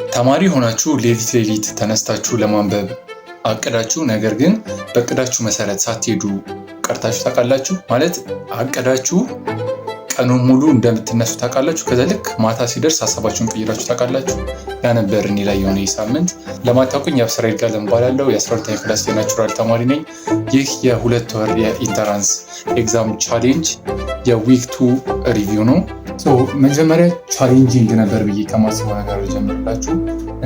ተማሪ ሆናችሁ ሌሊት ሌሊት ተነስታችሁ ለማንበብ አቅዳችሁ ነገር ግን በእቅዳችሁ መሰረት ሳትሄዱ ቀርታችሁ ታውቃላችሁ? ማለት አቅዳችሁ ቀኑን ሙሉ እንደምትነሱ ታውቃላችሁ። ከዛ ልክ ማታ ሲደርስ ሀሳባችሁን ቀይራችሁ ታውቃላችሁ? ያ ነበር እኔ ላይ የሆነ ይህ ሳምንት። ለማታውቁኝ የአብስራ ይርጋለም እባላለሁ። የ12ኛ class የ natural ተማሪ ነኝ። ይህ የ2 ወር የ entrance exam challenge የ week 2 review ነው። መጀመሪያ challenging ነበር ብዬ ከማስበው ነገር ጀምርላችሁ።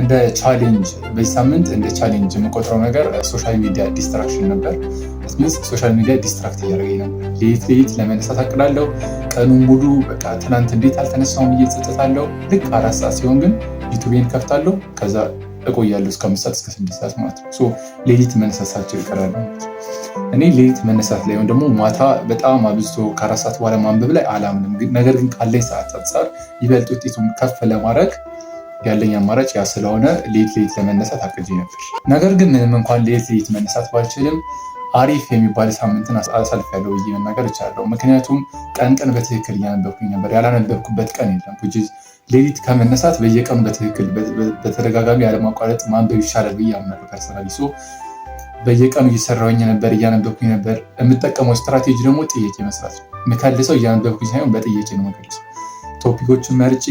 እንደ challenge በዚህ ሳምንት እንደ challenge የምቆጥረው ነገር social media distraction ነበር። Means social media distract እያደረገኝ ነበር። ሌሊት ሌሊት ለመነሳት አቅዳለሁ። ቀኑን ሙሉ በቃ ትናንት እንዴት አልተነሳሁም ብዬ እጸጸታለሁ። ልክ 4 ሰዓት ሲሆን ግን YouTubeኤን ከፍታለሁ። ከዛ እቆያለሁ እስከ 5 ሰዓት፣ እስከ 6 ሰዓት ማለት ነው። ሌሊት መነሳት ሳልችል እቀራለሁ ማለት ነው። እኔ ሌሊት መነሳት ላይ ወይም ደግሞ ማታ በጣም አብዝቶ ከ4 ሰዓት በኋላ ማንበብ ላይ አላምንም። ነገር ግን ካለኝ ሰዓት አንጻር ይበልጥ ውጤቱን ከፍ ለማድረግ ያለኝ አማራጭ ያ ስለሆነ ሌሊት ሌሊት ለመነሳት አቅጄ ነበር። ነገር ግን ምንም እንኳን ሌሊት ሌሊት መነሳት ባልችልም አሪፍ የሚባል ሳምንትን አሳልፌያለሁ ብዬ መናገር እችላለሁ። ምክንያቱም ቀን ቀን በትክክል እያነበብኩኝ ነበር። ያላነበብኩበት ቀን የለም። ሌሊት ከመነሳት በየቀኑ በትክክል በተደጋጋሚ ያለማቋረጥ ማንበብ ይሻላል ብዬ አምናለሁ personally። So በየቀኑ እየሰራሁኝ ነበር፣ እያነበብኩኝ ነበር። የምጠቀመው ስትራቴጂ ደግሞ ጥያቄ መስራት ነው። የምከልሰው እያነበብኩኝ ሳይሆን በጥያቄ ነው የምከልሰው። Topic ኦችን መርጬ፣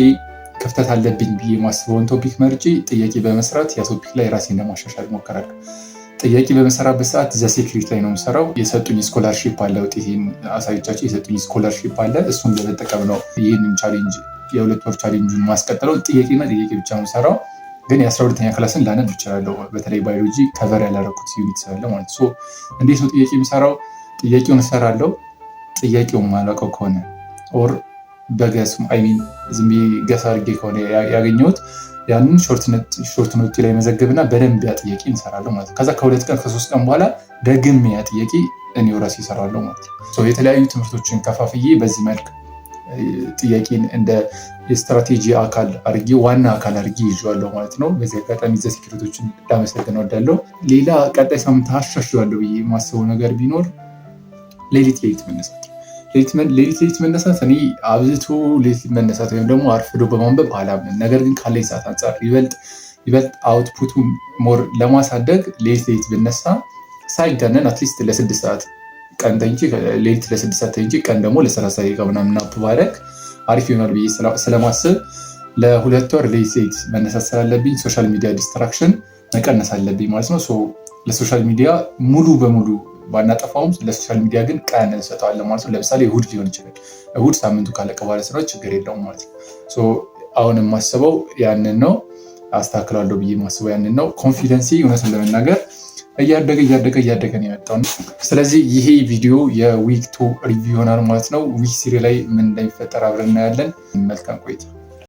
ክፍተት አለብኝ ብዬ የማስበውን topic መርጬ ጥያቄ በመስራት ያ topic ላይ ራሴን ለማሻሻል እሞክራለሁ። ጥያቄ በምሰራበት ሰዓት The Secret ላይ ነው የምሰራው። የሰጡኝ scholarship አለ፣ ውጤቴን አሳይቻቸው የሰጡኝ scholarship አለ። እሱን በመጠቀም ነው ይህንን challenge፣ የ2 ወር challenge ኡን ማስቀጥለው። ጥያቄና ጥያቄ ብቻ ነው የምሰራው። ግን የ12ኛ class ን ላነብ እችላለሁ። በተለይ biology cover ያላረኩት unit ስላለ ማለት ነው። እንዴት ነው ጥያቄ የሚሰራው? ጥያቄውን እሰራለሁ። ጥያቄውን ማላውቀው ከሆነ or በ guess፣ I mean ዝም ብዬ guess አድርጌ ከሆነ ያገኘሁት ያንን short note ላይ መዘገብና በደንብ ያ ጥያቄ እንሰራለሁ ማለት ነው። ከዛ ከ2 ቀን ከ3 ቀን በኋላ ደግሜ ያ ጥያቄ እኔው ራሴ እሰራለሁ ማለት ነው። የተለያዩ ትምህርቶችን ከፋፍዬ በዚህ መልክ ጥያቄን እንደ የስትራቴጂ አካል አድርጌ፣ ዋና አካል አድርጌ ይዤዋለሁ ማለት ነው። በዚህ አጋጣሚ The Secret ኦችን ላመሰግን እወዳለሁ። ሌላ ቀጣይ ሳምንት አሻሽለዋለሁ ብዬ የማስበው ነገር ቢኖር ሌሊት ሌሊት መነሳት። ሌሊት ሌሊት መነሳት፣ እኔ አብዝቶ ሌሊት መነሳት ወይም ደግሞ አርፍዶ በማንበብ አላምንም። ነገር ግን ካለኝ ሰዓት አንጻር ይበልጥ ይበልጥ output ኡን more ለማሳደግ ሌሊት ሌሊት ብነሳ ሳይጋነን at least ለ6 ሰዓት ቀን ተኝቼ፣ ሌሊት ለ6 ሰዓት ተኝቼ ቀን ደግሞ ለ30 ደቂቃ ምናምን nap ባደርግ አሪፍ ይሆናል ብዬ ስለማስብ ለ2 ወር ሌሊት ሌሊት መነሳት ስላለብኝ social media distraction መቀነስ አለብኝ ማለት ነው። ለ social media ሙሉ በሙሉ ባናጠፋውም ለ social media ግን ቀን እንሰጠዋለን ማለት ነው። ለምሳሌ እሁድ ሊሆን ይችላል። እሁድ ሳምንቱ ካለቀ በኋላ ስለሆነ ችግር የለውም ማለት ነው። አሁን የማስበው ያንን ነው። አስተካክላለሁ ብዬ የማስበው ያንን ነው። Confidence ኤ እውነቱን ለመናገር እያደገ እያደገ እያደገ ነው የመጣው። ስለዚህ ይሄ ቪዲዮ የ week 2 review ይሆናል ማለት ነው። Week 3 ላይ ምን እንደሚፈጠር አብረን እናያለን። መልካም ቆይታ።